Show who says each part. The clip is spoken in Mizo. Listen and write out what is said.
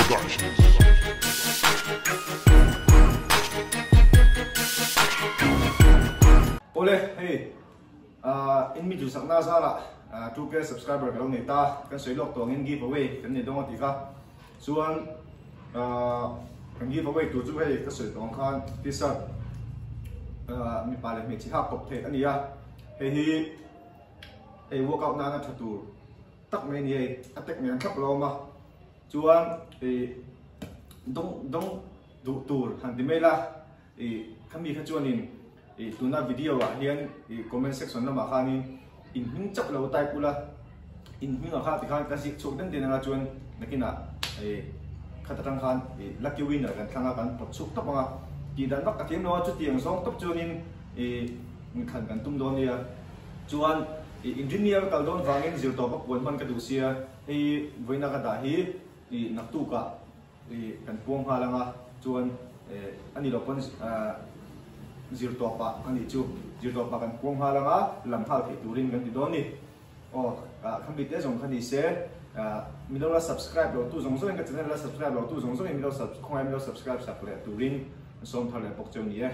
Speaker 1: Productions.
Speaker 2: Awle hei in mi duhsakna zarah 2K subscriber ka lo nei ta, kan sawi lawk tawh angin give away kan nei dawn a ti kha. Chuan kan give away tur chu hei ka sawi tawh ang khan t-shirt mipa leh hmeichhe hak kawp theih a ni a, hei hi hei workout nana tha tur tak mai a ni hei, a tek mai ang thlap lo a awm a. Chuan ih dawng dawng duh tur han ti mai la ih khami kha chuanin ih tuna video ah hian ih comment section lamah khanin in hming chauh lo type ula in hming ah kha tikhan ka ziak chhuak den den anga chuan nakinah ih khat atang khan ih lucky winner kan thlang a kan pawt chhuak tawp anga tih dan vak a thiam lo a chutiang zawng tawp chuanin ih inkhan kan tum dawn nia chuan ih engineer kal dawn vangin zir tawp a puan hman ka duh sia. Hei vawiina ka dah hi ih naktukah ih kan puang nghal anga chuan eh a ni lo pawn zirtawpah a nih chu zirtawpah kan puang nghal anga lam nghal theih turin kan ti dawn ni. Aw ah kha mite zawng kha ni se ah mi lo la subscribe lo tu zawng zawngin ka channel la subscribe lo tu zawng zawngin mi lo sub khawngaih mi lo subscribe sak leh turin sawm thar leh bawk cheu ni e.